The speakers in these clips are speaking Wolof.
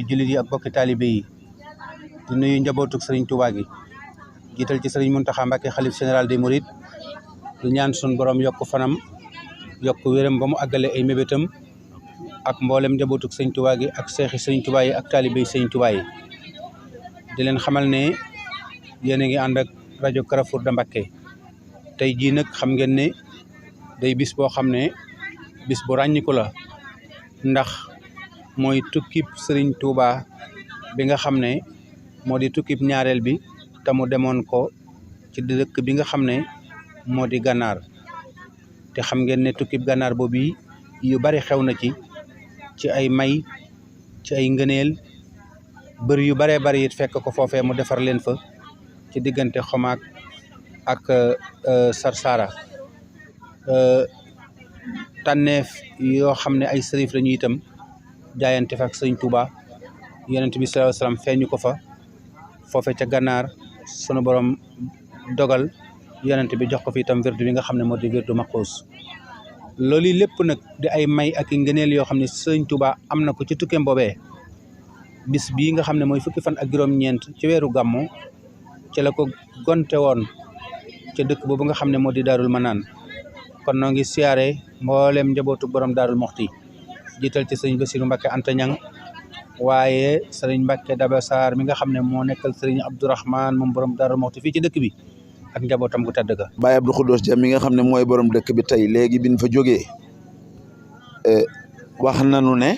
jullit yi ak bokki taalibe yi di nuyu njabootuk Serigne Touba gi jiital ci Serigne Mountakha Mbacké xalif général des Mourides di ñaan sun borom yokk fanam yokk wéram ba mu àggale ay mébétam ak mboolem njabootuk Serigne Touba gi ak seexi Serigne Touba yi ak taalibe yi Serigne Touba yi di leen xamal ne yéen a ngi ànd ak rajo Carrefour de Mbacké tey jii nag xam ngeen ne day bis boo xam ne bis bu ràññiku la ndax mooy tukkib Serigne Touba bi nga xam ne moo di tukkib ñaareel bi te mu demoon ko ci dëkk bi nga xam ne moo di gànnaar te xam ngeen ne tukkib gànnaar boobu yu bari xew na ci ay may ci ay ngëneel bëri yu baree bari it fekk ko foofee mu defar leen fa ci diggante Xomaak ak Sarsara tànneef yoo xam ne ay sërif lañu itam jaayante fa ak Sëriñ Touba yonent bi sallallahu alayhi wasallam feeñu ko fa foofe ca gànnaar sunu borom dogal yonent bi jox ko fi itam wirdu bi nga xam ne moo di wirdu Maxuus loolu lépp nag di ay may ak ngëneel yoo xam ne Sëriñ Touba am na ko ci tukkeem boobee bis bii nga xam ne mooy fukki fan ak juróom-ñeent ci weeru gàmmu ci la ko gonte woon ca dëkk boobu nga xam ne moo di Daarul Manaan kon noo ngi siyaare mboolem njabootu borom Daarul Moxti jiital ci sëriñ Bassirou Mbacké Anta Ñang waaye sëriñ Mbacké Daba Sarr mi nga xam ne moo nekkal sëriñ Abdourahmane moom borom Daarul Moxti fii ci dëkk bi ak njabootam gu tedd ga Baye Abdou Khoudoss Dia mi nga xam ne mooy borom dëkk bi tey léegi biñ fa jógee wax nañu ne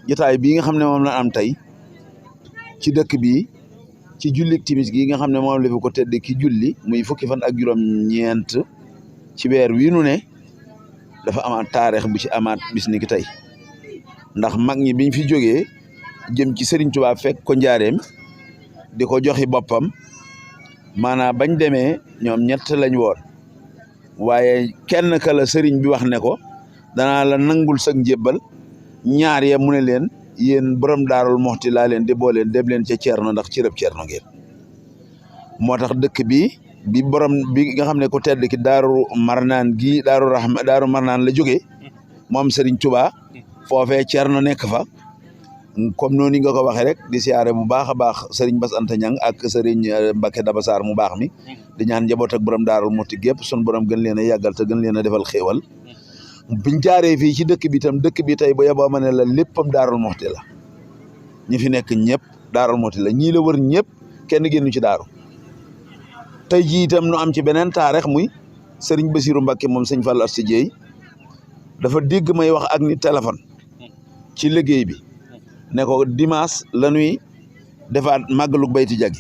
jotaay bii nga xam ne moom la am tey ci dëkk bi ci julli timis gi nga xam ne moom la fi ko tedd ki julli muy fukki fan ak juróom-ñeent ci weer wii nu ne dafa amaat taarix bu ci amaat bis ni ki tey ndax mag ñi biñ fi jógee jëm ci Serigne Touba fekk ko njaareem di ko joxi boppam maanaam bañ demee ñoom ñett lañ woon waaye kenn ka la Serigne bi wax ne ko danaa la nangul sag njébbal ñaar ya mu ne leen yéen borom Daarul Moxti laa leen di booleen dem leen ca Ceerno ndax ci rëb Ceerno ngeen moo tax dëkk bi borom bi nga xam ne ku tedd ki Daaru Marnaan gi Daaru Marnaan la jógee moom Serigne Touba foofee Ceerno nekk fa comme noonu nga ko waxee rek di siyaare bu baax a baax Serigne Bass Anta Ñang ak Serigne Mbacké Daba Sarr mu baax mi di ñaan njaboot ak borom Daarul Moxti gépp sun borom gën leen a yàggal te gën leen a defal xéewal biñ jaaree fii ci dëkk bi tam dëkk bi tey ba yeboo ma ne la léppam Daarul Moxti la ñi fi nekk ñëpp Daarul Moxti la ñii la wër ñëpp kenn génnu ci daaru tey jii itam nu am ci beneen taarix muy Serigne Bassirou Mbacké moom sëñ Fall Asta Dieye dafa dégg may wax ak nit téléphone ci liggéey bi ne ko dimanche la ñuy defaat màggalug bayti jagi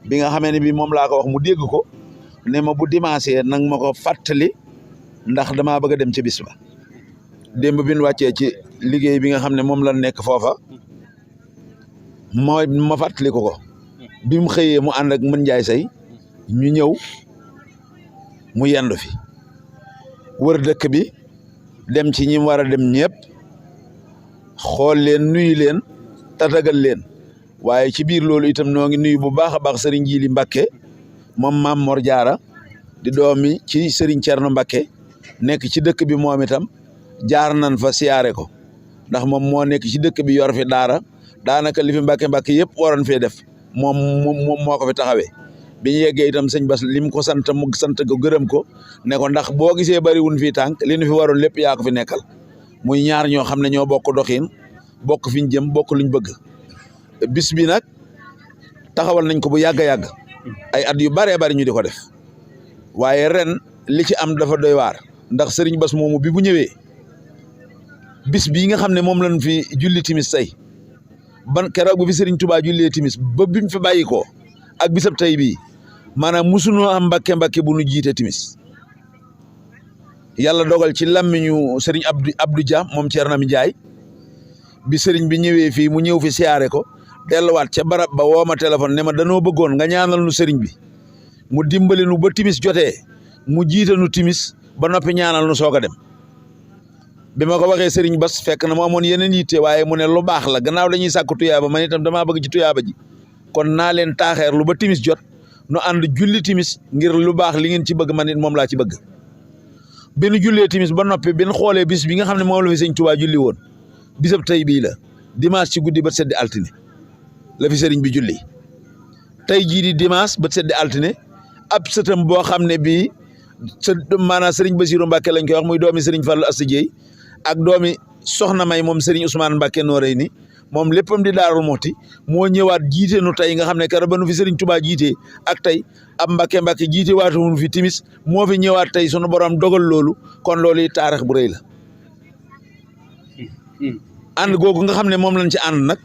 bi nga xamee ne bi moom laa ko wax mu dégg ko ne ma bu dimanche nag ma ko fàttali ndax damaa bëgg a dem ci bis ba démb bi ñu wàccee ci liggéey bi nga xam ne moom la nekk foofa mooy ma fàttali ko bi mu xëyee mu ànd ak mën njaay say ñu ñëw mu yendu fi wër dëkk bi dem ci ñi war a dem ñëpp xool leen nuyu leen tatagal leen waaye ci biir loolu itam noo ngi nuyu bu baax a baax Serigne Jili Mbacké moom Maam Mor Jaara di doomi ci Serigne Thierno Mbacké nekk ci dëkk bi moom itam jaar nañ fa siyaare ko ndax moom moo nekk ci dëkk bi yor fi daara daanaka li fi Mbacké yëpp waroon fee def moom moo ko fi taxawee bi ñu yeggee itam sëñ Bass lim ko sant mu sant ko gërëm ko ne ko ndax boo gisee bari wuñ fii tànk li nu fi waroon lépp yaa ko fi nekkal muy ñaar ñoo xam ne ñoo bokk doxin bokk fi ñu jëm bokk luñ bëgg bis bi nag taxawal nañ ko bu yàgg a yàgg ay at yu baree bari ñu di ko def waaye ren li ci am dafa doy waar ndax Serigne Bass moomu bi bu ñëwee bis bii nga xam ne moom lañ fi julli timis tey ban keroog bu fi Serigne Touba jullee timis ba bi mu fi bàyyi ko ak bisab tey bii maanaam musunoo am Mbacké bu nu jiite timis yàlla dogal ci làmmiñu Serigne Abdou Dia moom Thierno mi Ndiaye bi Serigne bi ñëwee fii mu ñëw fi siyaare ko delluwaat ca barab ba woo ma téléphone ne ma danoo bëggoon nga ñaanal nu Serigne bi mu dimbali nu ba timis jotee mu jiite nu timis ba noppi ñaanal nu soog a dem bi ma ko waxee Serigne Bass fekk na mu amoon yeneen yitte waaye mu ne lu baax la gannaaw dañuy sàkku tuyaaba man itam damaa bëgg ci tuyaaba ji kon naa leen taaxeer lu ba timis jot nu ànd julli timis ngir lu baax li ngeen ci bëgg man it moom laa ci bëgg bi nu jullee timis ba noppi bi nu xoolee bis bi nga xam ne moom la fi sëñ Tuubaa julli woon bisab tey bii la dimanche ci guddi bët seddi altine la fi sëriñ bi julli tey jii di dimanche bët seddi altine ab sëtam boo xam ne bii maanaam sëriñ Bassirou Mbacke lañ koy wax muy doomi sëriñ Fallou Assa Dieye ak doomi Soxna May moom sëriñ Ousmane Mbacke Noreyni moom léppam di Daaru Muxti moo ñëwaat jiite nu tey nga xam ne keroog ba nu fi sëriñ Touba jiite ak tey ab Mbacke jiite waatu nu fi timis moo fi ñëwaat tey sunu borom dogal loolu kon loolu yi taarix bu rëy la ànd googu nga xam ne moom lañ ci ànd nag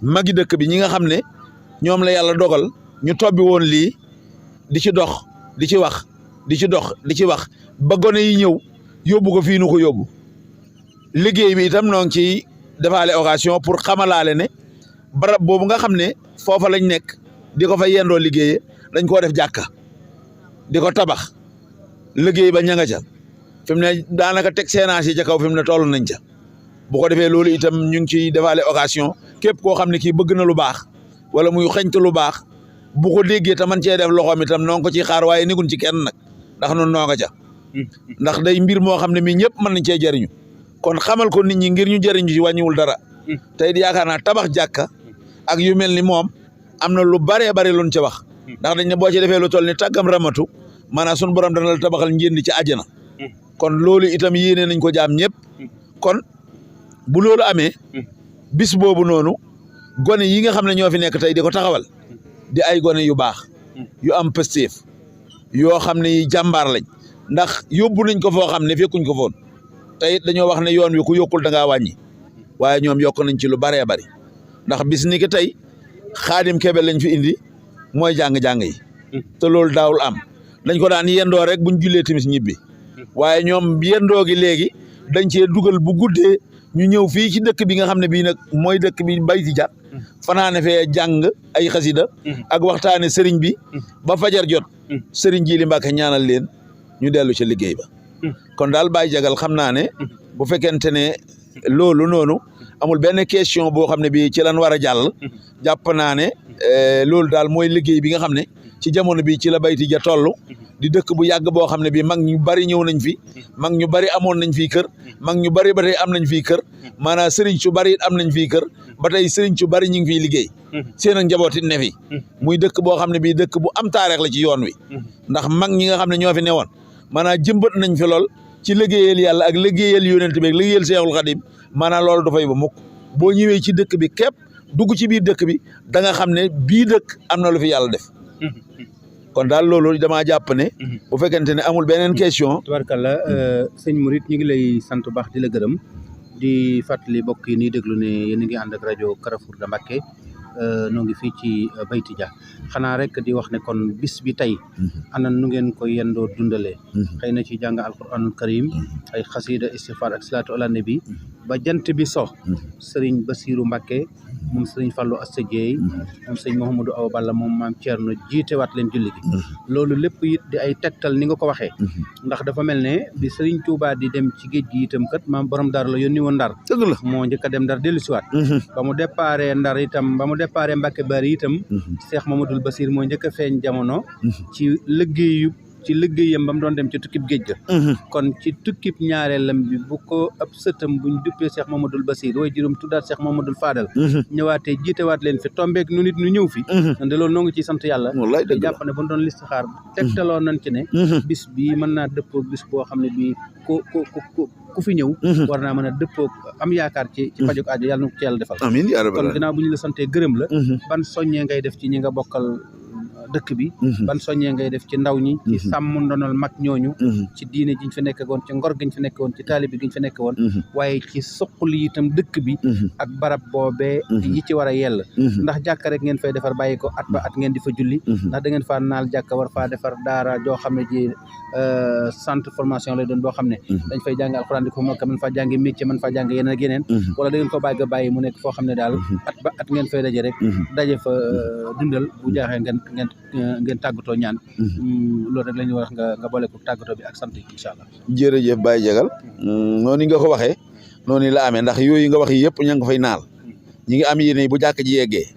magi dëkk bi ñi nga xam ne ñoom la yàlla dogal ñu tobbi woon lii di ci dox di ci wax di ci dox di ci wax ba gone yi ñëw yóbbu ko fii nu ko yóbbu liggéey bi itam noo ngi ciy defaale occasion pour xamalaale ne barab boobu nga xam ne foofa lañ nekk di ko fa yendoo liggéeyee dañ koo def jàkka di ko tabax liggéey ba ña nga ca fi mu ne daanaka teg seenaas yi ca kaw fi mu ne toll nañ ca bu ko defee loolu itam ñu ngi ciy defaale occasion képp koo xam ne kii bëgg na lu baax wala muy xeñtu lu baax bu ko déggee te man cee def loxoom itam noo ngi ko ciy xaar waaye negun ci kenn nag ndax noonu noo nga ca ndax day mbir moo xam ne mii ñëpp mën nañ cee jëriñu kon xamal ko nit ñi ngir ñu jëriñu ci wàññiwul dara tey yaakaar naa tabax jàkka ak yu mel ni moom am na lu baree bari luñ ca wax ndax dañ ne boo ci defee lu toll ni tàggam ramatu maanaam sunu borom dana la tabaxal njënd ci àjjana kon loolu itam yéene nañ ko jaam ñëpp kon bu loolu amee bis boobu noonu gone yi nga xam ne ñoo fi nekk tey di ko taxawal di ay gone yu baax yu am pësteef yoo xam ne yi jàmbaar lañ ndax yóbbu nañ ko foo xam ne fekkuñ ko foon tey dañoo wax ne yoon wi ku yokkul da ngaa wàññi waaye ñoom yokk nañ ci lu baree bari ndax bis ni ki tey Xaadim Kebe lañ fi indi mooy jàng-jàng yi te loolu daawul am dañ ko daan yendoo rek buñ jullee timis ñibbi waaye ñoom yendoo gi léegi dañ cee dugal bu guddee ñu ñëw fii ci dëkk bi nga xam ne bii nag mooy dëkk bi Bayti Dia fanaane fee jàng ay xasida ak waxtaane sëriñ bi ba fajar jot sëriñ Jili Mbàkke ñaanal leen ñu dellu ca liggéey ba kon daal Baye Jagal xam naa ne bu fekkente ne loolu noonu amul benn question boo xam ne bii ci lan war a jàll jàpp naa ne loolu daal mooy liggéey bi nga xam ne ci jamono bi ci la Bayti Dia toll di dëkk bu yàgg boo xam ne bii mag ñu bari ñëw nañ fi mag ñu bari amoon nañ fii kër mag ñu bari ba tey am nañ fii kër maanaam sëriñ su bari am nañ fii kër ba tey sëriñ su bari ñu ngi fiy liggéey seen ak njaboot it ne fi muy dëkk boo xam ne bii dëkk bu am taarix la ci yoon wi ndax mag ñi nga xam ne ñoo fi newoon maanaam jëmbat nañ fi lool ci liggéeyal yàlla ak liggéeyal yonent bi ak liggéeyal Seexul Xadim maanaam loolu dafay ba mukk boo ñëwee ci dëkk bi képp dugg ci biir dëkk bi da nga xam ne bii dëkk am na lu fi yàlla def kon daal loolu damaa jàpp ne bu fekkente ne amul beneen question tubarkalla sëñ Mouride ñu ngi lay sant bu baax di la gërëm di fàttali mbokk yi nii déglu ne yéen a ngi ànd ak rajo Carrefour de Mbacké noo ngi fii ci Bayti Dia xanaa rek di wax ne kon bis bi tey ana nu ngeen ko yendoo dundalee xëy na ci jàng alquranul karim ay xasida istighfar ak salaatu ala nabi ba jant bi so sëriñ Bassirou Mbacké moom sëriñ Fallou Assa Dieye moom sëriñ Mouhamadou Awa Balla moom maam Thierno jiitewaat leen julli gi loolu lépp it di ay tegtal ni nga ko waxee ndax dafa mel ne bi sëriñ Touba di dem ci géej gi itam kat maam borom Ndar la yónni woon Ndar dëgg la moo njëkk a dem Ndar dellu siwaat ba mu déparé Ndar itam ba mu déparé Mbacké Bari itam Cheikh Mamadou Bassir moo njëkk a feeñ jamono ci liggéeyam ba mu doon dem ci tukkib géej ga kon ci tukkib ñaareelam bi bu ko ab sëtam buñ duppee Cheikh Mamadou Bassir way juróom tuddaat Cheikh Mamadou Fadal ñëwaatee jiitewaat leen fi tombeek nu nit ñu ñëw fi de loolu noo ngi ciy sant yàlla di jàpp ne bu ñu doon listixaar tegtaloon nañ ci ne bis bii mën naa dëppoo bis boo xam ne bii ku fi ñëw war naa mën a dëppoo am yaakaar ci pajuk aajo yàlla na ko ci yàlla defal amiin yaa rabbal kon ginnaaw bu ñu la santee gërëm la ban soññee ngay def ci ñi nga bokkal dëkk bi ban soññee ngay def ci ndaw ñi ci sàmm ndonal mag ñooñu ci diine giñ fi nekk woon ci ngor giñ fi nekk woon ci taalibi giñ fi nekk woon waaye ci suqali itam dëkk bi ak barab boobee yi ci war a yell ndax jàkka rek ngeen fay defar bàyyi ko at ba at ngeen di fa julli ndax da ngeen faa naal jàkka war faa defar daara joo xam ne ji centre formation lay doon boo xam ne dañ fay jàng alxuraan di ko mokk mën faa jàngi métier mën faa jàng yeneen ak yeneen wala da ngeen ko bàyyi mu nekk foo xam ne daal at ba at ngeen fay daje rek daje fa dundal bu jaaxee ngeen tàggatoo ñaan loolu rek la ñuy wax nga boole ko tàggatoo bi ak sant yi incha allah. jërëjëf Baye Jagal noonu nga ko waxee noonu la amee ndax yooyu nga wax yëpp ña nga fay naal ñi ngi am yéene bu jàkk ji yeggee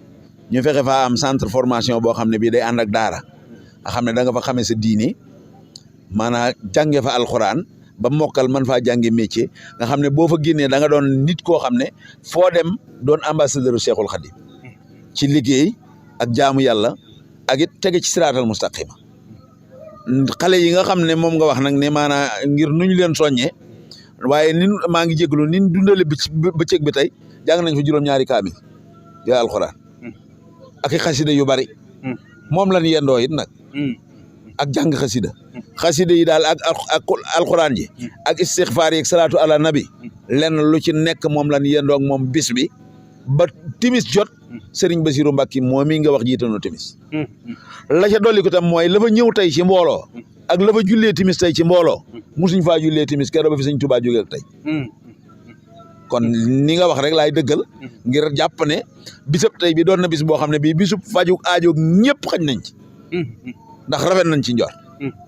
ñu fexe faa am centre formation boo xam ne bii day ànd ak daara nga xam ne da nga fa xamee sa diine maanaam jànge fa alxuraan ba mokkal man faa jàngi métier nga xam ne boo fa génnee da nga doon nit koo xam ne foo dem doon ambassadeur Cheikhul Khadim ci liggéey ak jaamu yàlla ak it tege ci siraatal mustaqima xale yi nga xam ne moom nga wax nag ne maanaa ngir nuñ leen soññee waaye nin maa ngi jégalu nin dundale bëccëg bi tey jàng nañ fa juróom-ñaari kaamil yaa alxuraan ak i xasida yu bari moom lañ yendoo it nag ak jàng xasida yi daal ak alxuraan ji ak istixfaar yi ak salaatu ala nabi lenn lu ci nekk moom lañ yendoo ak moom bis bi ba timis jot Serigne Bassirou Mbacké moo mi nga wax jiitanu timis la ca dolli ko tam mooy la fa ñëw tey ci mbooloo ak la fa jullee timis tey ci mbooloo musuñ faa jullee timis keroog ba fi Sëñ Tuubaa jógee ak tey kon ni nga wax rek laay dëggal ngir jàpp ne bisab tey bi doon na bis boo xam ne bii bisub faju aajoog ñëpp xañ nañ ci ndax rafet nañ ci njor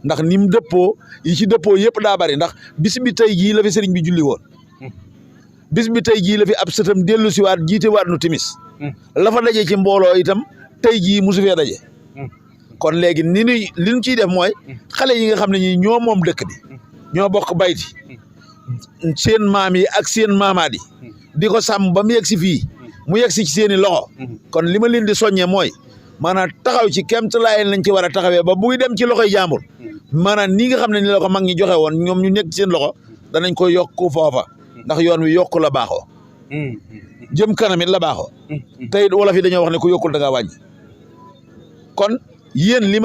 ndax ni mu dëppoo yi ci dëppoo yëpp daa bari ndax bis bi tey jii la fi sëriñ bi julli woon bis bi tey jii la fi ab sëtam dellu si waat jiite waat nu timis la fa daje ci mbooloo itam tey jii musu fee daje kon léegi li ñu ciy def mooy xale yi nga xam ne ñi ñoo moom dëkk bi ñoo bokk bayti seen maam yi ak seen maamaat yi di ko sàmm ba mu yegg si fii mu yegg si ci seen i loxo kon li ma leen di soññee mooy maanaam taxaw ci kéemtalaay lañ ci war a taxawee ba buy dem ci loxoy jàmbur maanaam nii nga xam ne ni la ko mag ñi joxe woon ñoom ñu nekk ci seen loxo danañ ko yokk foofa ndax yoon wi yokku la baaxoo jëm kanam it la baaxoo tey wolof yi dañoo wax ne ku yokkul da ngaa wàññi kon yéen li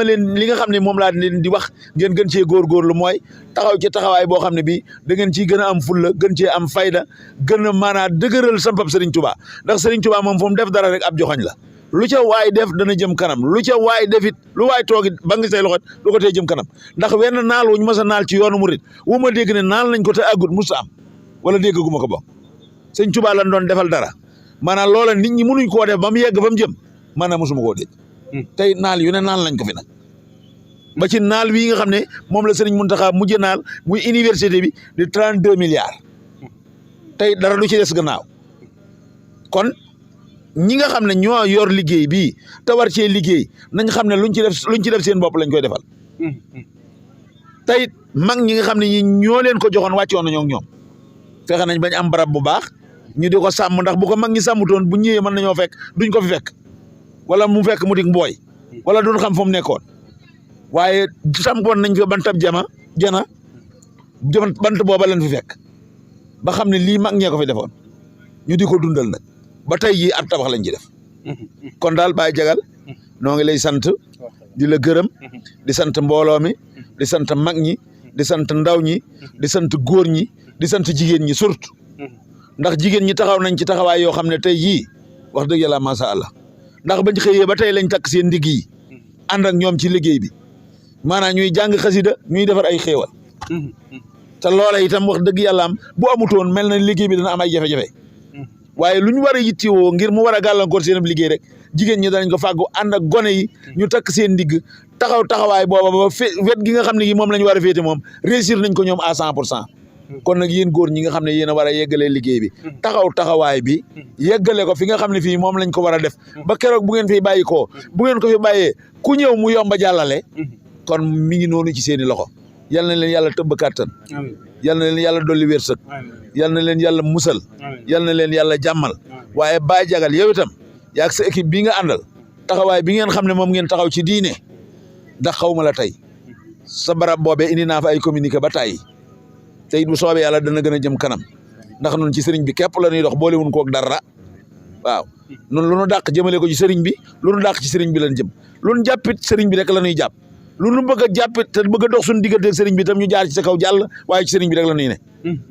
nga xam ne moom laa leen di wax ngeen gën cee góorgóorlu mooy taxaw ci taxawaay boo xam ne bii da ngeen ciy gën a am fulla gën cee am fayda gën a maanaam dëgëral sampab Serigne Touba ndax Serigne Touba moom fu mu def dara rek ab joxoñ la lu ca waay def dana jëm kanam lu ca waay defit lu waay toogit ba nga say loxo lu ko tee jëm kanam ndax wenn naal wuñ mas a naal ci yoonu murit wu ma dégg ne naal nañ ko te àggut musta am wala dégg gu ma ko bokk Serigne Touba lañ doon defal dara maanaam loola nit ñi mënuñ koo def ba mu yegg fa mu jëm maanaam mosuma koo dégg tey naal yu ne naal nañ ko fi nag ba ci naal bii nga xam ne moom la Serigne Mountakha mujj naal muy université bi di 32 milliards tey dara du ci des gannaaw kon ñi nga xam ne ñoo yor liggéey bii te war cee liggéey nañ xam ne luñ ci def seen bopp lañ koy defal tey mag ñi nga xam ne ñi ñoo leen ko joxoon wàccoon nañoo ak ñoom fexe nañ bañ am barab bu baax ñu di ko sàmm ndax bu ko mag ñi sàmmutoon bu ñëwee mën nañoo fekk duñ ko fi fekk wala mu fekk mu dig mbooy wala duñ xam fu mu nekkoon waaye sampoon nañ fa bantab jana bant booba lañ fi fekk ba xam ne lii mag ñee ko fi defoon ñu di ko dundal nag ba tey jii ab tabax lañ ci def kon daal Baye Diagal noo ngi lay sant di la gërëm di sant mbooloo mi di sant mag ñi di sant ndaw ñi di sant góor ñi di sant jigéen ñi surtout ndax jigéen ñi taxaw nañ ci taxawaay yoo xam ne tey jii wax dëgg yàlla macha allah ndax bañ xëyee ba tey lañ takk seen ndigg yi ànd ak ñoom ci liggéey bi maanaam ñuy jàng xasida ñuy defar ay xéewal te loola itam wax dëgg yàlla am bu amutoon mel na liggéey bi dana am ay jafe-jafe waaye lu ñu war a yittewoo ngir mu war a gàllankoor seen liggéey rek jigéen ñi danañ ko fàggu ànd ak gone yi ñu takk seen ndigg taxawaay booba ba wet gi nga xam ne gi moom la ñu war a féete moom réussir nañ ko ñoom à 100% kon nag yéen góor ñi nga xam ne yéen a war a yeggalee liggéey bi taxawaay bi yeggale ko fi nga xam ne fii moom lañ ko war a def ba keroog bu ngeen fi bàyyi ko bu ngeen ko fi bàyyee ku ñëw mu yomba jàllale kon mi ngi noonu ci seen i loxo yal na leen yàlla tëbb kàttan yal na leen yàlla dolli wërsëg yal na leen yàlla musal yal na leen yàlla jàmmal waaye Baye Diagal yow itam yaag sa équipe bii nga àndal taxawaay bi ngeen xam ne moom ngeen taxaw ci diine ndax xaw ma la tey sa barab boobee indi naa fa ay communiqué ba tàyyi te it bu soobee yàlla dana gën a jëm kanam ndax nun ci sëriñ bi képp la ñuy dox boole wuñ koog dara waaw nun lu nu dàq jëmale ko ci sëriñ bi lu nu dàq ci sëriñ bi lañ jëm lu nu jàppit sëriñ bi rek la ñuy jàpp lu nu bëgg a jàppit te bëgg a dox suñu diggante ak sëriñ bi tam ñu jaar ci sa kaw jàll waaye ci sëriñ bi rek la ñuy ne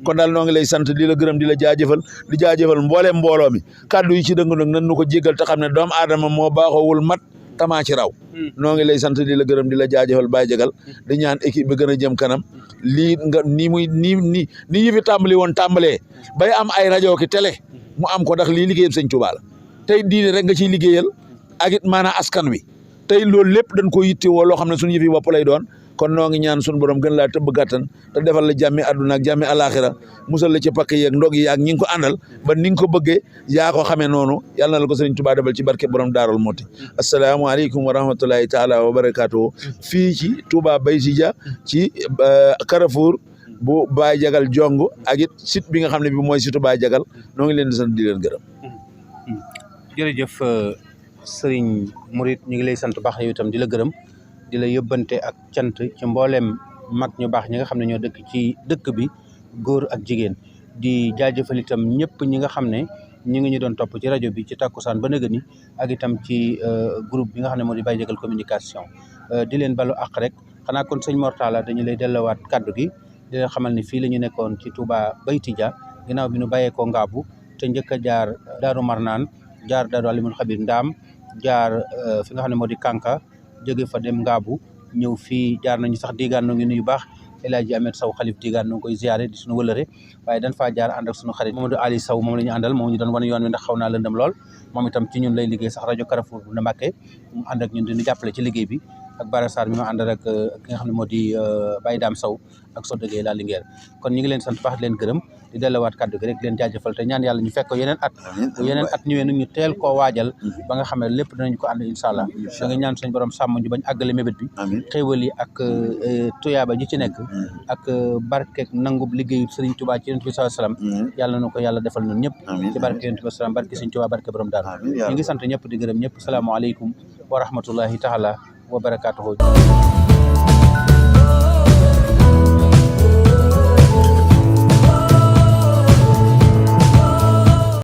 kon daal noo ngi lay sant di la gërëm di la jaajëfal mbooleem mbooloo mi kàddu yi ci dëng nag nan nu ko jéggal te xam ne doomu aadama moo baaxoowul mat tamaa ci raw noo ngi lay sant di la gërëm di la jaajëfal Baye Diagal di ñaan équipe bi gën a jëm kanam lii nga nii yëfi tàmbali woon tàmbalee bay am ay rajo ki télé mu am ko ndax lii liggéeyam Sëñ Tuubaa la tey diine rek nga ciy liggéeyal ak it maanaam askan wi tey loolu lépp dañ ko yittewoo loo xam ne suñu yëfi bopp lay doon kon noo ngi ñaan suñu borom gën laa tëbb gàttan te defal la jàmmi àdduna ak jàmmi alaxira musal la ci pakk yeeg ndog yi ak ñi ngi ko àndal ba ni nga ko bëggee yaa ko xamee noonu yàlla na la ko Sëriñ Tuubaa defal ci barke borom Daarul Muhti asalaamaaleykum wa rahmatullahi taala wa barakaatu fii ci Touba Baytidia ci Carrefour bu Baye Jagal jong ak it site bi nga xam ne bi mooy site Baye Jagal noo ngi leen di sant di leen gërëm. jërëjëf Serigne Mouride ñu ngi lay sant baax yow itam di la gërëm di la yóbbante ak cant ci mbooleem mag ñu baax ñi nga xam ne ñoo dëkk ci dëkk bi góor ak jigéen di jaajëfal itam ñëpp ñi nga xam ne ñu ngi ñu doon topp ci rajo bi ci takkusaan ba nëgë ni ak itam ci groupe bi nga xam ne moo di Baye Jagal communication di leen balu àq rek xanaa kon sëñ Mortala dañu lay dellowaat kaddu gi di leen xamal ni fii la ñu nekkoon ci Touba Baytidia ginnaaw bi ñu bàyyeekoo Ngaabu te njëkk a jaar Daaru Marnaan jaar Daaru Alimul Xabir Ndaam jaar fi nga xam ne moo di Kanka jóge fa dem Ngaabu ñëw fii jaar nañu sax diigaan no ngi nuyu baax El Hadji Ahmed Sow xalif diigaan no ngi koy ziare di suñu wëlëre waaye dañ faa jaar ànd ak suñu xarit Mamadou Ali Sow moom la ñu àndal moom ñu doon wane yoon wi ndax xaw naa lëndëm lool moom itam ci ñun lay liggéey sax rajo Carrefour bu na Mbàkke mu ànd ak ñun diñu jàppale ci liggéey bi ak Bara Sarr mi ma àndal ak ki nga xam ne moo di Baye Dame Sow ak so dëggee la Linguère kon ñu ngi leen sant baax di leen gërëm di delluwaat kàddu gi rek di leen jaajëfal te ñaan yàlla ñu fekk ko yeneen at bu yeneen at ñëwee nag ñu teel koo waajal ba nga xam ne lépp dinañ ko ànd incha allah da nga ñaan suñu borom sàmm ñu bañ àggale mébét bi xéewal yi ak tuyaaba ji ci nekk ak barkeek nangub liggéeyu Serigne Touba ci Yonent bi sallallahu alayhi wasallam yàlla na ko yàlla defal ñun ñëpp ci barke Yonent bi sallam barke Serigne Touba barke borom daal ñu ngi sant ñëpp di gërëm ñëpp salaamaaleykum wa rahmatullahi taala wa barakatuhu